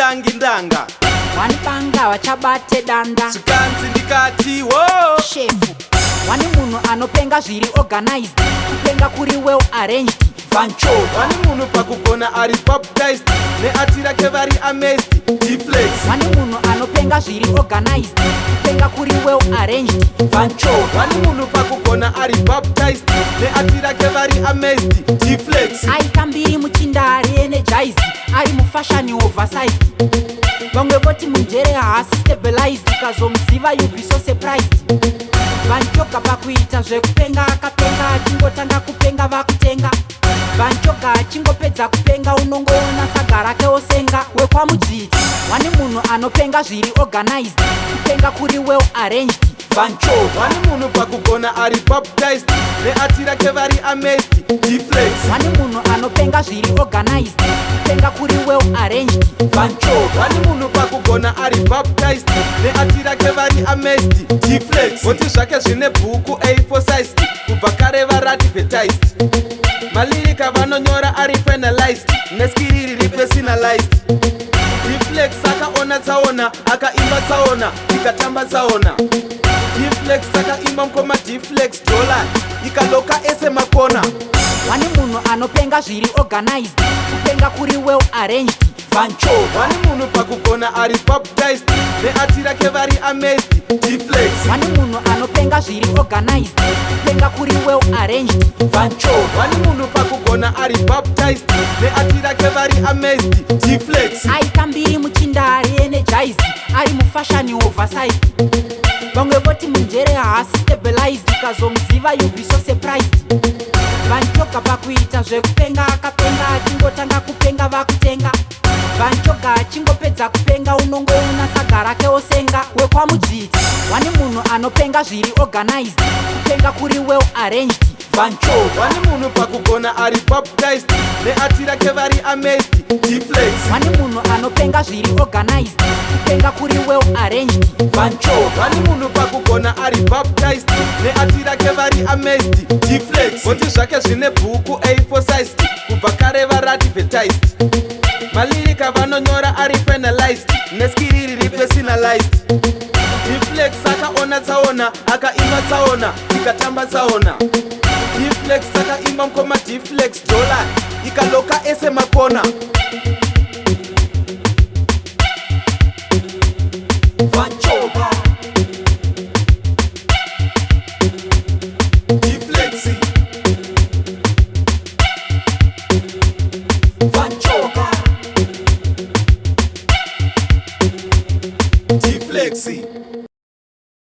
Handitangi ndanga. One banga vachabate danda. Zvikanzi ndikati wo. Shefu. One munhu anopenga zviri organized. Kupenga kuri well arranged. Van Choga. One munhu pakugona ari baptized. Neart rake vari amazed. D-Flex. One munhu anopenga zviri organized. Kupenga kuri well arranged. Van Choga. One munhu pakugona ari baptized. Neart rake vari amazed. D-Flex. Aita mbiri muchinda ari energized. Ari mufashion oversized. Vamwe voti munjere haasi stabilized. Ukazomuziva you be so surprised. Van Choga pakuita zvekupenga akapenga achingotanga kupenga vakutenga. Van Choga achingopedza kupenga unongoona saga rake osenga wekwamudzviti. One munhu anopenga zviri organized. Kupenga kuri well arranged. Van Choga. One munhu pakugona ari baptized. Neart rake vari amazed. D-Flex. One munhu anopenga zviri organized. Kupenga kuri well arranged. Van Choga. One munhu pakugona ari baptized. Neart rake vari amazed. D-Flex. Voti zvake zvine bhuku A4 size. Kubva kare vaadvertised. Malyrics vanonyora ari finalized. Neskill riri personalized. D-Flex akaona tsaona, akaimba tsaona, ikatamba tsaona. D-Flex akaimba mukoma D-Flex dollar ikaloka ese makona. One munhu anopenga zviri organized. Kupenga kuri well arranged. Van Choga. One munhu pakugona ari baptized. Neart rake vari amazed. D-Flex. One munhu anopenga zviri organized. Kupenga kuri well arranged. Van Choga. One munhu pakugona ari baptized. Neart rake vari amazed. D-Flex. Aita mbiri muchinda ari energized. Ari mufashion oversized. Vamwe voti munjere haasi stabilized. Ukazomuziva you be so surprised. Van Choga pakuita zvekupenga akapenga achingotanga kupenga vakutenga. Van Choga achingopedza kupenga unongoona saga rake osenga wekwamudzviti. One munhu anopenga zviri organized. Kupenga kuri well arranged. Van Choga. One munhu pakugona ari baptized. Neart rake vari amazed. D-Flex. One munhu anopenga zviri organized. Kupenga kuri well arranged. Van Choga. One munhu pakugona ari baptized. Neart rake vari amazed. D-Flex. Voti zvake zvine bhuku A4 size. Kubva kare vaadvertised. Malyrics vanonyora ari finalized. Neskill riri personalized. D-Flex akaona tsaona, akaimba tsaona, ikatamba tsaona. D-Flex akaimba mukoma D-Flex dollar ikaloka ese makona. Van Choga. D-Flex. Van Choga. D-Flex.